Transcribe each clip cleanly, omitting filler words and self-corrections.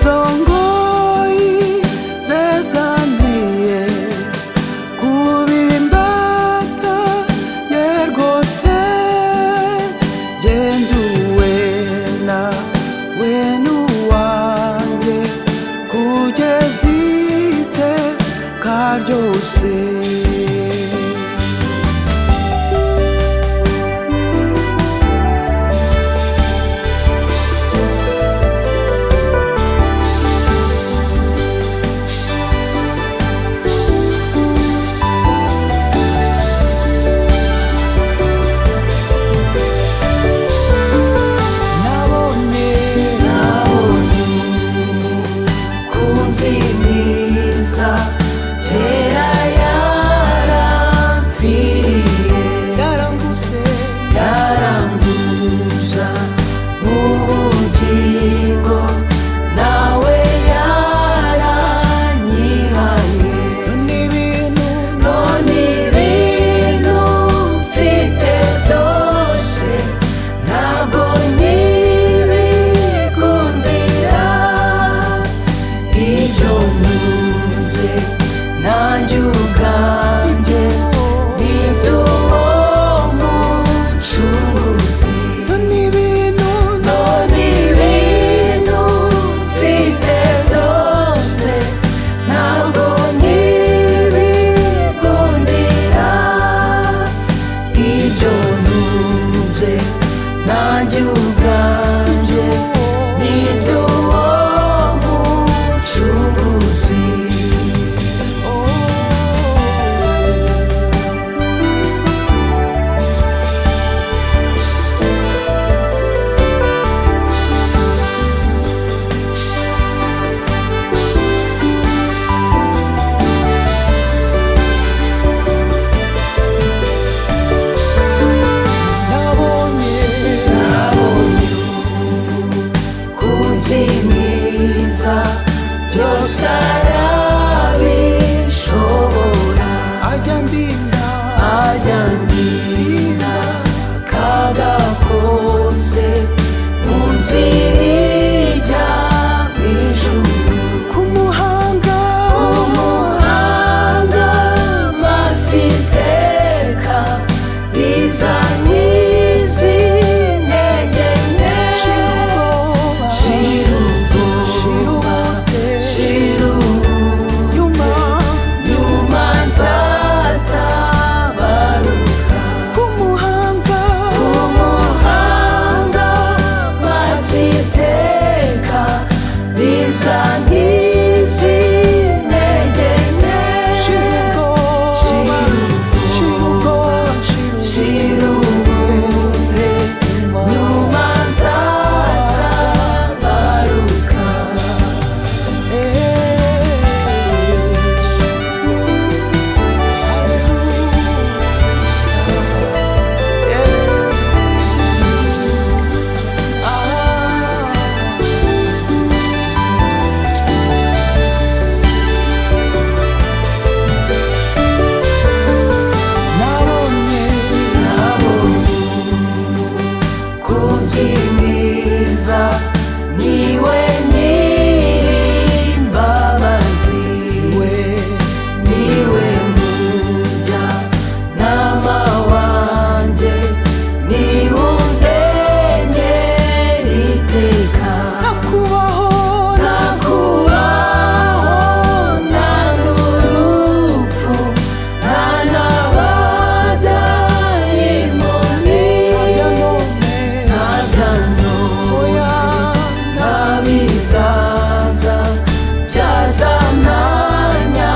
Izo ngoyi zezaniye kubimbata ye rwose genduwe na we n'uwanjye kugeza iteka ryose. Nabonye Nabonye umukunzi mwiza, kera yaramfiriye, yaranguse yaranguza mu bugingo, nawe yaranyihaye. None ibintu None ibintu mfite byose ntabwo nkibikundira, ibyo ntunze nanjye ubwanjye n'iby'uwo mucunguzi. None ibintu None ibintu mfite byose ntabwo nkibikundira, ibyo ntunze nanjye ubwanjye n'iby'uwo mucunguzi. Nabonye Nabonye umukunzi mwiza, byose arabishobora, ajya ndinda ajya andinda akaga kose mu nzira ijya mu ijuru. Ku muhanga Umuhanga masiteka bizanyizi intege nke, shira ubwoba, shira ubute, nyuma nyuma nzatabaruka. Ku muhanga Umuhanga masiteka bizanyizi intege nke, shira ubwoba, shira ubwoba, shira ubute, nyuma nzatabaruka. Nabonye Nabonye umukunzi mwiza, niwe nyir'imbabazi, we niwe mujyanama wanjye, niwe undengera iteka. Nakubaho Ntakubaho nta n'urupfu, nta n'abadayimoni, ntabya none ntabya none, oya ntabizaza byazananya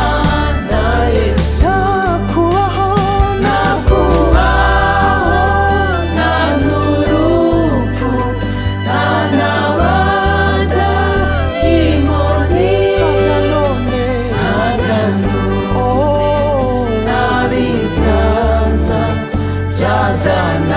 na Yesu. Nakubaho Nakubaho nta n'urupfu, nta n'abadayimoni, ntabya none ntabya none, oh ntabizaza byazananya.